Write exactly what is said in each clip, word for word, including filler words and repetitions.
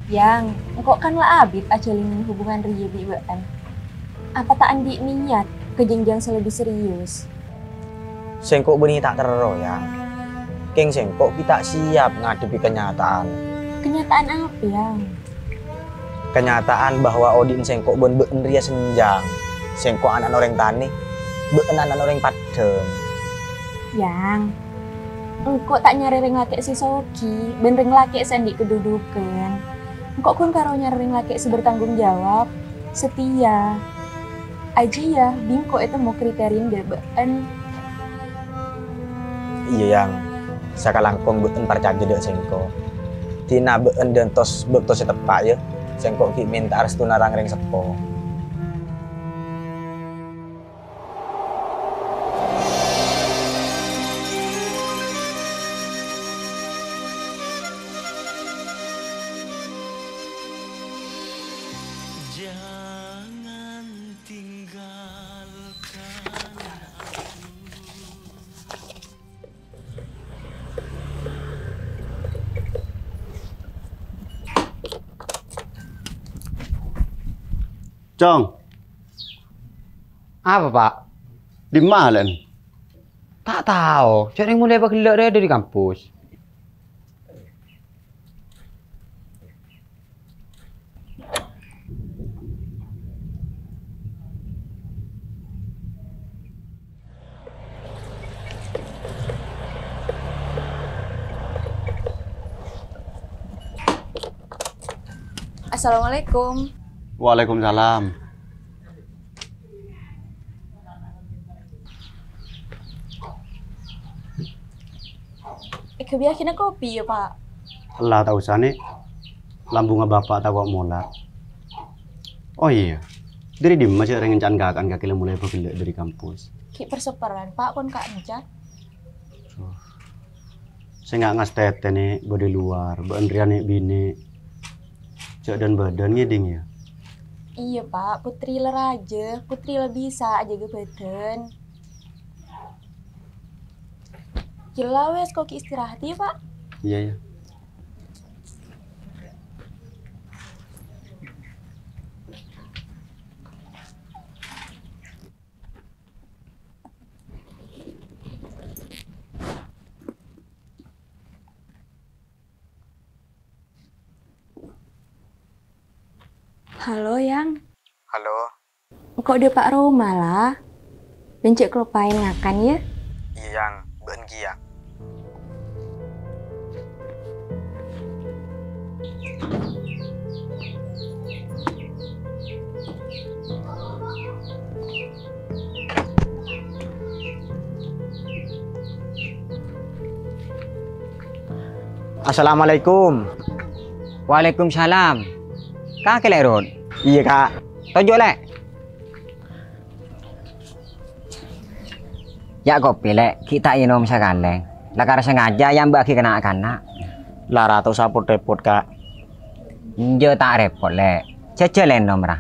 Yang, engko' kan la abit ajhâlân hubungan rèya bi' bâ'ân. Apa ta' andi' niyat ka jenjang sè lebbi serius? Sèngko' bânnè ta' terro, Yang. Kèng sèngko' ghi' ta' siap ngadhebbhi kenyataan. Kenyataan apa, Yang? Kenyataan bahwa odi'na sèngko' bân bâ'ân rèya senjang. Sèngko' ana'na orèng tanè, bâ'ân ana'na orèng paddhâng. Yang, engko' ta' nyarè rèng lakè' sè soghi bân rèng lakè' sè andi' kadudukan. Engko' ghun karo nyarè rèng lakè' sè bertanggung jawab, setia. Ajiyâ bi' engko' ètemmo kriteria dâ' bâ'ân. Iyâ, Yang. Sakalangkong bâ'ân parcajâ dâ' sèngko'. Dina bâ'ân dântos bâkto sè teppa', yâ. Sèngko' ghi' mènta'a rèstona rang-orèng seppo. Jangan tinggalkan aku. Cong. Apa, Pak? Dimma, Lèn? Ta' tao, cè' rèng molaè pagellâ' rèya dâri kampus. Assalamualaikum. Waalaikumsalam. Èghâbâyyâghinâ kopi, yâ, Pak? Ella, ta' osa, Nè'. Lambungnga Bapa' tako' mola. Oh, iyâ. Dâri dimma sè rèng ènca'an kaka'an kakè la molaè pagellâ' dâri kampus? Ghi' per-sapparan, Pak, pon ka'enca'. Duh. Sènga' ngastètè, Nè', bâdâ è lowar, bâ'ân rèya nè'-binè'. Jhâ' dhân-bâdhân ngèdhing, yâ? Iyâ, Pak. Putri la rajâ, putri la bisa ajâgâ bâdân. Ghellâ' wes, engko' ghi' istirahat, yâ, Pak? Iyâ, iyâ. Halo, Yang. Halo. Engko' dâpa' roma, la. Bân jhâ' kaloppaè ngakan, yâ. Iyâ, Yang. Bâ'ân kèya. Assalamualaikum. Waalaikumsalam. Kakè, Lè', Rut? Iyâ, Ka'. Tojjhu', Lè'. Ya' kopi, Lè', ghi' ta' ènom sakalè. La kara sengaja èambâ'âghi ka na'-kana'. La ra ta' osa pot-rèpot, Ka'. Enjâ' ta' rèpot, Lè'. Jhâjhâl ènom, ra.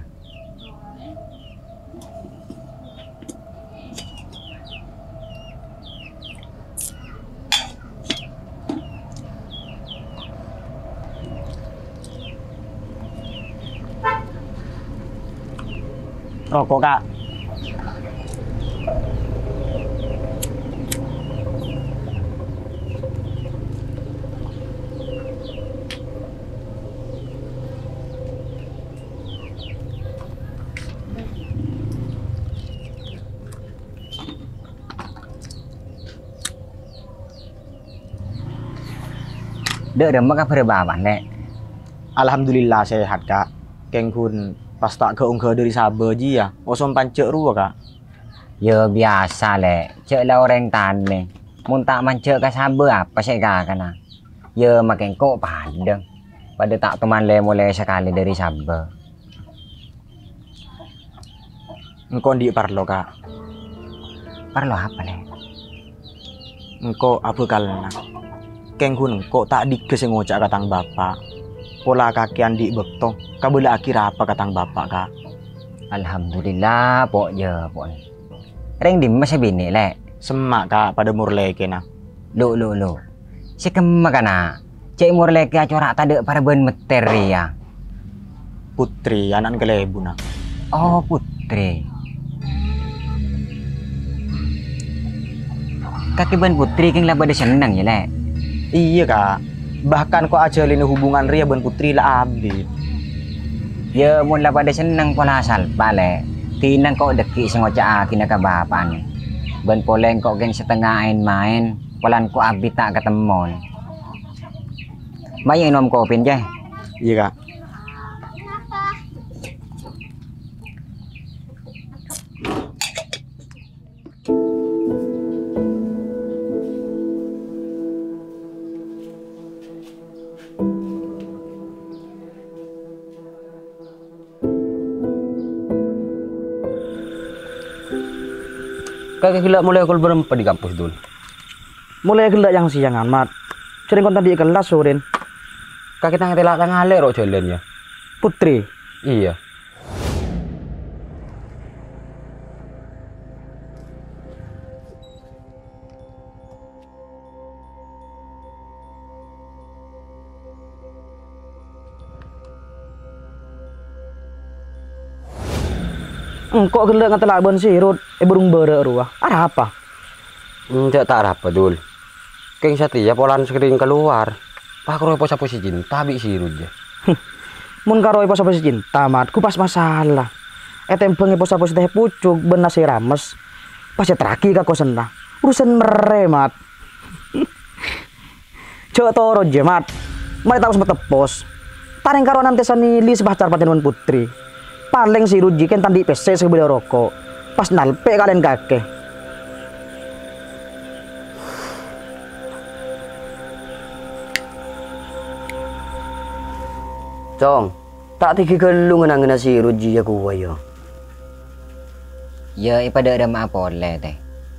Roko', Ka'. Dâ' remma kabhârrâ bapa'na, Lè'? Alhamdulillah sehat, Ka'. Kèng ghun pas ta' ghâ-ongghâ dâri sabâ jiyâ, osom panjhâ' rowa, Ka'. Yâ, biyasa, Lè'. Jhâ' la orèng tanè. Mon ta' manjhâ' ka sabâ, apa sè èkakana? Yâ, makè engko' padâ. Padâ ta' toman lè-molè sakalè dâri sabâ. Engko' andi' parlo, Ka'. Parlo apa, Lè'? Engko' abhâkalna. Kèng ghun engko' ta' dhika sè ngoca' ka tang bapa'. Pola kakè andi' bâkto kabâlâ'aghi rapa ka tang bapa', Ka'. Alhamdulillah, Po', yâ, Po'. Rèng dimma sè binè', Lè'? Semma', Ka', padâ morlè kèna. Lo', lo', lo'. Sè kemma kana'? Cè' morlèkè acora' tadâ' para bân metter rèya. Putri, ana'na kalèbunna. Oh, Putri. Kakè bân Putri kèng la padâ senneng, yâ, Lè'? Iyâ, Ka'. Bahkan ko' ajhâlina hubungan rèya bân Putri la abit. Yâ, mon la padâ senneng pola salpa, Lè'. Dhinèng ko' dhâggi' sè ngoca'aghina ka bapa'na. Bân polè engko' kèng satengnga aèn-maèn, polana ko' abit ta' katemmon. Mayu ngènom kopi, Cè. Iyâ, Ka'. Kakè ghellâ' molè kol bârâmpa dâri kampus, Dul? Molè ghellâ' yang-sèyangan, Mat. Jhâ' rèng ko' ta' andi' kellas sorèna. Kakè tang tèla' tangalè' ro' jhâlân, yâ. Putri. Iyâ. Engko' ghellâ' ngatela' bân Sirut è bârung bârâ' rowa. Arapa? Enjâ' ta' arapa, Dul. Kèng satèya polana sering kalowar. Pas karo èposa-posi cinta bi' Sirut, jâ. Mon karo èposa-posi cinta, Mat, ghu pas masalah. Ètèmbhâng èposa-posi teh pucuk bân nase rames. Pas èterraghi ka kosanna. Urusan merrè, Mat. Jhâ' toro', jâ, Mat. Marè ta' pas matepos. Tarèng karo ana'na Tè Sanili sè pacar panjhennengngan Putri. Palèng Sirut jiyâ kèng ta' andi' pèssè sè èbâli roko'. Pas nalpè' kalèn kakè. Cong, ta' tèghi ghâllu ngen-angenna Sirut jiyâ kowa, yâ. Yâ, èpadâ' rama'a polè, Tè.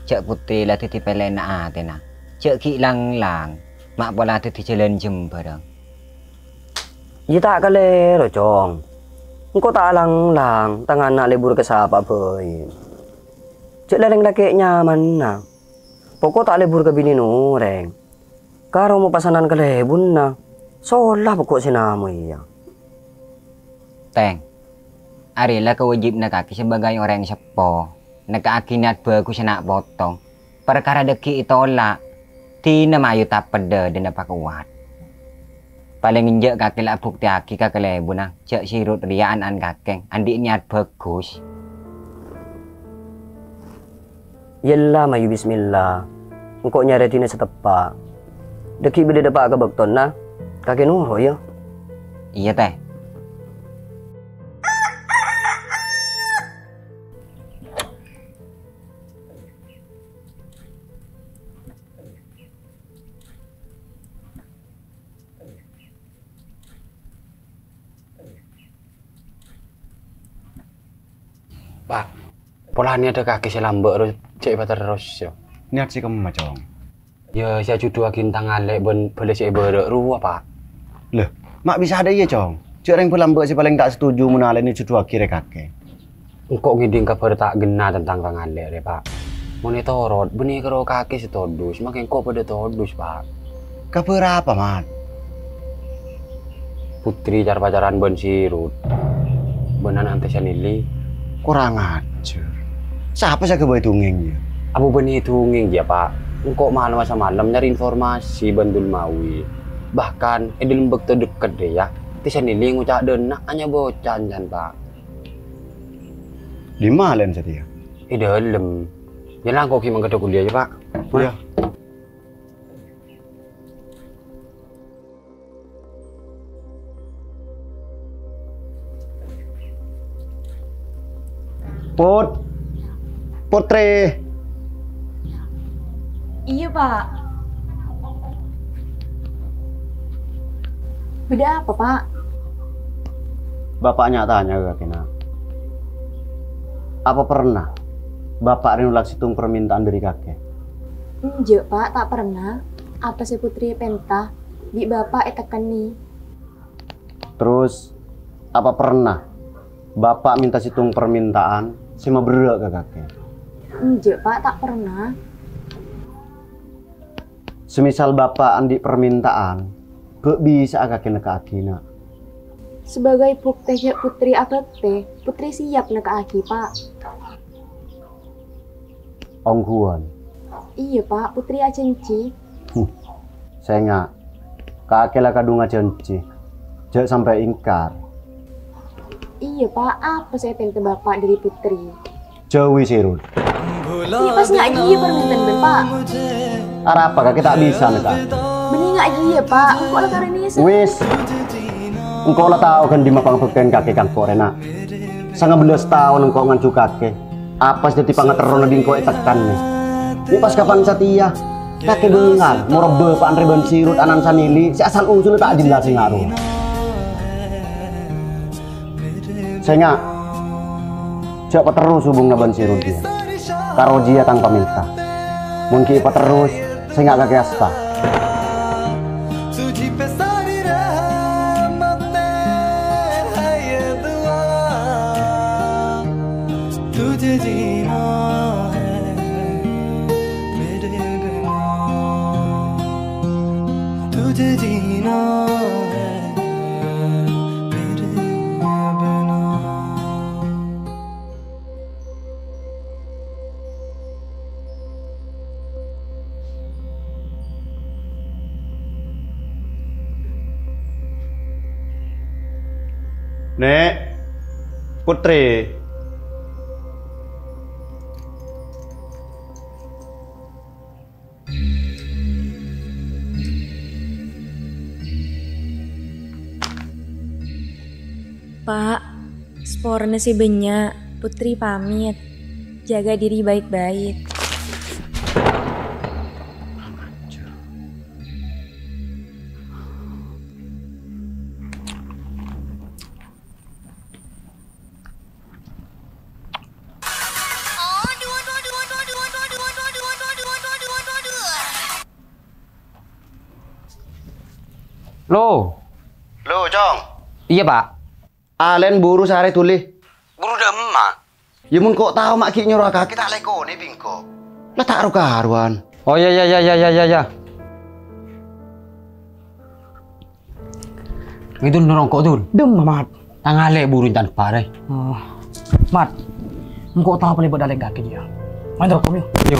Jhâ' Putri la dhâddhi pèlèna atèna. Jhâ' ghi' lang-lang, ma' pola dhâddhi jhâlân jembhârâng. Iyâ ta' kalèro, Cong. Engko' ta' lang-lang, tang ana' lebur ka sapa bhâi. Jhâ' lèlèng lakè' nyamanna. Poko' ta' lebur ka binèna orèng. Karo mo' pasanan kalèbunna. Sola poko' sè namoyya. Tèng, arèya la kawâjibhânna kakè sabâgâi orèng seppo. Nèka'aghi niyat bhâghus ana' poto. Parkara dhâggi' ètola', dina mayu tapeddhâ dâ' napa kowat. Palèng enjâ' kakè la abuktèyaghi ka kalèbunna, jhâ' Sirut rèya ana'na kakè, andi' niyat bhâghus. Yella, mayu bismillah. Engko' nyarè dina sè teppa'. Dhâggi' bâdâ dâpa' ka bâktona, kakè noro', yâ. Iyâ, Tè. Pa', polana niyadda kakè sè lambâ' ro-, cè' èpaterros, yâ. Niyat sè kemma, Cong? Yâ, sè ajhudhuwâghi tang alè' bân bâlâ sè è bârâ' rowa, Pa'. Lè, ma' bisa dâ' iyâ, Cong? Jhâ' rèng bâ-lambâ' sè palèng ta' setuju mon alè'na èjhudhuwâghi rè kakè. Engko' ngèdhing kabhâr ta' ghenna tentang tang alè' rè, Pa'. Mon ètorot, bânnè karo kakè sè todus, makè engko' padâ todus, Pa'. Kabhâr apa, Mat? Putri car-pacaran bân Sirut. Bân ana'na Tè Sanili. Korang ajhâr. Sapa sè aghâbây dongèng, yâ? Apa bânnè dongèng, yâ, Pa'? Engko' malem samalem nyarè informasi bân Dulmawi. Bahkan, è dâlem bâkto dhâkket rèya, Tè Sanili ngoca' dâ' enna' anyabâ oca' can, Pa'. Dimma alè'na satèya? È dâlem. Yâ, la engko' ghi' mangkadhâ kuliyah, yâ, Pa'. Iyâ. Put. Putri. Iyâ, Pa'. Bâdâ apa, Pa'? Bapa' nya-tanya ka kakè, Na'. Apa pernah Bapa' rè nolak sèttong parmènta'an dâri kakè? Enjâ', Pa', ta' pernah. Apa sè Putri èpènta, bi' Bapa' ètekkenè. Terros, apa pernah Bapa' mènta sèttong parmènta'an sè maberrâ' ka kakè? Enjâ', Pa', ta' pernah. Semisal Bapa' andi' parmènta'an, Bâ' bisa'a kakè nekka'aghi, Na'. Sebagai bukti jhâ' Putri abhâktè, Putri siap nekka'aghi, Pa'. Ongghuwân? Iyâ, Pa', Putri ajhânjhi. Huh, sènga'. Kakè la kadhung ajhânjhi. Jhâ' sampè' èngkar. Iyâ, Pa', apa sè ètènta Bapa' dhâri Putri? Jhâuwi Sirut. Iyâ, pas nga' jiyâ parmènta'an bâ'na, Pa'. Arapa kakè ta' bisa, nèka? Bânnè nga' jiyâ, Pa'. Engko' la karè nèser. Wis. Engko' la tao ghân dimma pangabhâktèyan kakè ka engko' rèya, Na'. Sanga bellâs taon engko' nganjhu kakè. Apa sè dhâddhi pangaterrona bi' engko' ètekkan, nè? Nè' pas kapan satèya? Kakè dengar, morok bapa'na rèya bân Sirut ana'na sanèlè, sè asal-usulla ta' jelas sè ngarowa. Sènga', jhâ' paterros hubunganna bân Sirut jiyâ. Karo jiyâ tang pamènta. Mon ghi' èpaterros, sènga' kakè asta. Nè', Putri. Pa', saporana sè bânnya', Putri pamit. Jaga diri baik-baik. Lo. Lo, Cong. Iyâ, Pa'. Alèn buru sarè dhuli. Buru dâ' emma? Yâ, mon engko' tao ma' ghi' nyorowa kakè ta' lèkonè bi' engko'. La ta' ro-karowan. Oh, yâ, yâ, yâ. Ngèdun noro' engko', Dul. Dâ' emma, Mat? Tangalè buru èntar parè. Oh. Mat, engko' tao palèbât dâleng kakè jiyâ. Maèn roko', yo. Yo.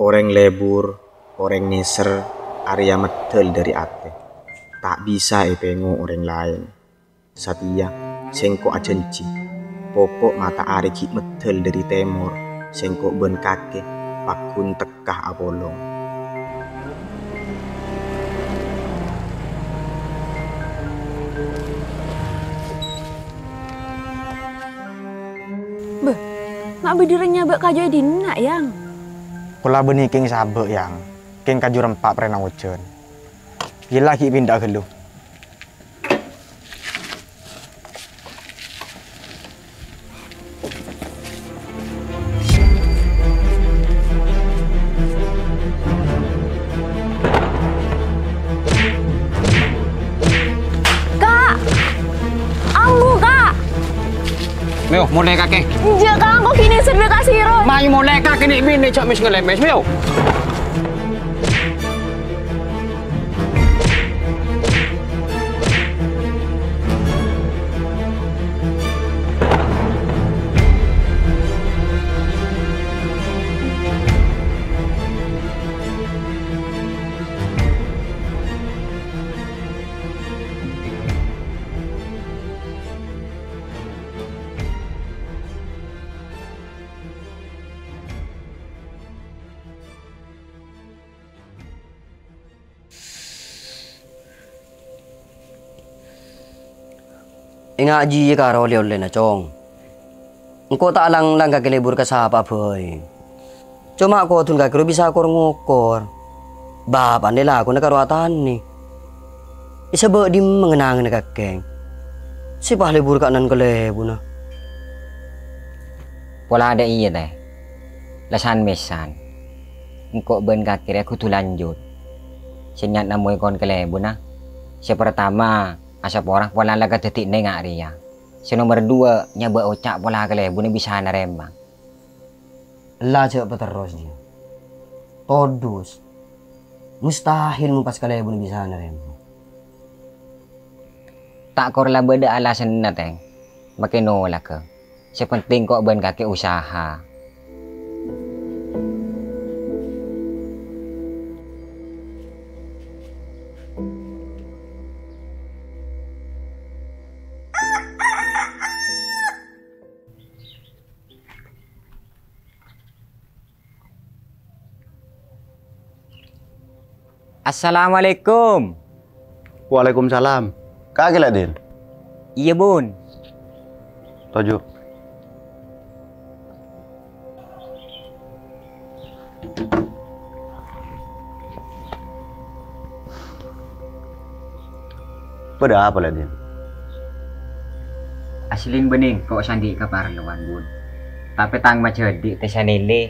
Orèng lebur, orèng nèser, arèya meddhâl dhâri atè. Ta' bisa èpèngo orèng laèn. Satèya, sèngko' ajhânjhi, poko' mata'arè ghi' meddhâl dhâri tèmor, sèngko' bân kakè pagghun tekka apolong. Bâh, ma' bâdâ rèng nyabâ' kaju è dinna', Yang? Pola bânnè kèng sabâ', Yang. Kèng kaju rempa' prèna ojhân. Ghellâ' ghi' pinda'a ghâllu. Ka'! Ambu, Ka'! Mèyo, molè kakè. Jhâ', Ka', engko' ghi' nèser dâ' Ka' Sirot. Mayu molè kakè nè' binè jhâ' mès-ngalèmès, mèyo. Ènga' jiyâ karo lè-ollèna, Cong. Engko' ta' lang-lang kakè lebur ka sapa'a bhâi. Coma kodun kakè rowa bisa kor-ngokor. Bapa'na lakona karo atanè. Èsabâ' dimma ngenangana kakèng? Sè pas lebur ka'nan kalèbunna. Pola dâ' iyâ, Tè. La san-mèsan. Engko' bân kakè rèya kodhu lanjut. Sè nyat namong èkon kalèbunna. Sè partama, asapora pola la kadhâddhi nènga' rèya. Sè nomer duwâ', nyabâ' oca' pola kalèbunna bisa narèma. Ella jhâ' paterros, jiyâ. Todus. Mustahil mon pas kalèbunna bisa narèma. Ta' kor la bâdâ alasanna, Tèng. Makè nolagâ. Sè penting ko' bân kakè usaha. Assalamualaikum. Waalaikumsalam. Kakè la, Din? Iyâ, Bun. Toju'. Bâdâ apa, Lè', Din? Asli bânnè engko' sè andi' kaparlowan, Bun. Tapè tang majhâdhi' Tè Sanèlè.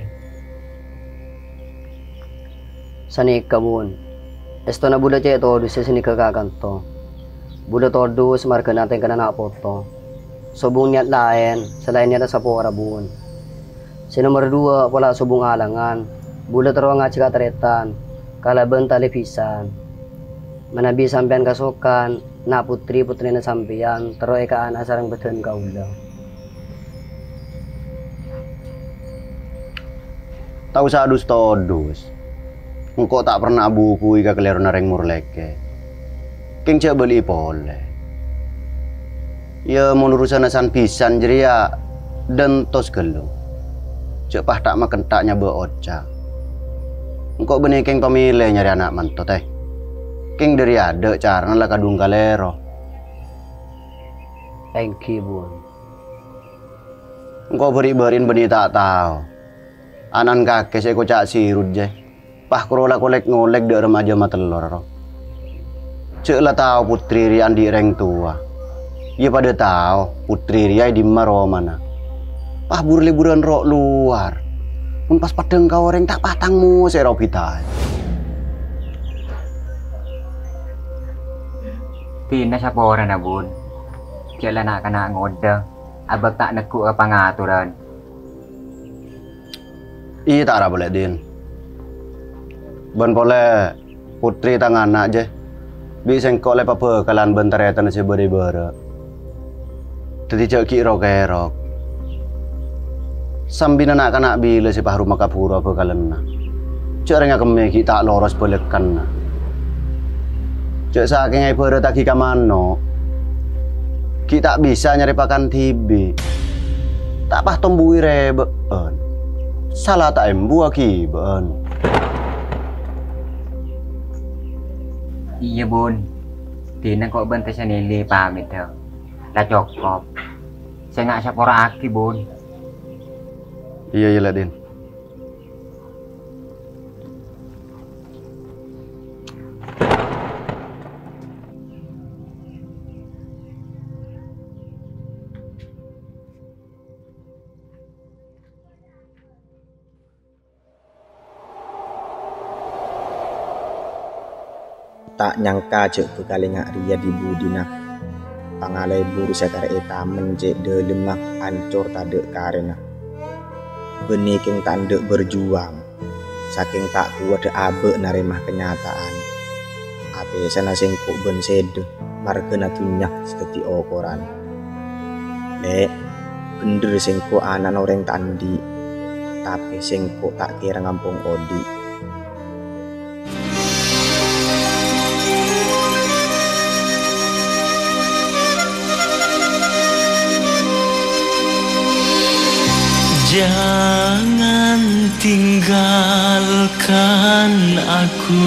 Sanèka, Bun. Èstona bulâ cè' todus sè sanèka ka kanto. Bulâ todus marghâna tèngkana na' poto. Sobung niyat laèn, salaèn niyat asapora, Bun. Sè nomer duwâ' pola sobung alangan, bulâ terro ngajhâk tarètan kalabân talè bhisan. Manabi sampèyan kasokan, na' pottrè-pottrèna sampèyan terro èkaana sareng bâdân kaulâ. Ta' osa adus-todus. Engko' ta' perna abubuwi kakalèrona rèng morlèkè. Kèng jhâ' bâli'i polè. Iyâ, mon urusanna san-bhisan jârèya dântos ghâllu. Jhâ' pas ta' makenta' nyabâ' oca'. Engko' bânnè kèng pamèlè nyarè ana' manto, Tè. Kèng dâri adâ' carana la kadhung kalèro. Èngghi, Bun. Engko' bâri'-bâri'na bânnè ta' tao. Ana'na kakè sè èkoca' Sirut, jiyâ. Pas koro la kolèk-ngolèk dâ' remaja matellor, ro. Jhâ' la tao pottrè rèya andi' rèng towa. Iyâ padâ tao pottrè rèya è dimma romana. Pas bur-lèburân ro' lowar. Mon pas peddhâng ka orèng ta' patang mosè ro bitaè. Dinah saporana, Bun. Jhâ' la na'-kana' ngodâ, abâ' ta' neggu' ka pangatoran. Iyâ, ta' arapa, Lè', Din. Bân polè pottrè tang ana', jiyâ. Bi' sèngko' la èpabhâkalan bân tarètanna sè bârâ-bârâ. Dhâddhi jhâ' ghi' ro-kèrok. Sambina na'-kana' bilâ sè pas roma kabhuru abhâkalanna. Jhâ' rèng akemmè ghi' ta' loros bâlâkkanna. Jhâ' sakènga èbhârâttaghi ka mano', ghi' ta' bisa nyarè pakan dhibi'. Ta' pas tombuwi rèbâ'ân. Sala ta' embu aghibâ'ân. Iyâ, Bun. Dinah ko' bân Tè Sanèlè pamèdhâ. La cokop. Sènga' sapora'aghi, Bun. Iyâ, iyâ, Lè', Din. Ta' nyangka jhâ' bhâkal enga' rèya dhi-budhina. Pangalèbur sè karè ètamen cè' dhâlemma ancor tadâ' karèna. Bânnè kèng ta' endâ' berjuang. Sakèng ta' kowadhâ abâ' narèma kanyata'an. Apèsana sèngko' bân sèdhâ, marghâna dhunnya sè dhâddhi okoran. Lè', bhendher sèngko' ana'na orèng ta' andi', tapè sèngko' ta' kèra ngampong odi'. Jangan tinggalkan aku.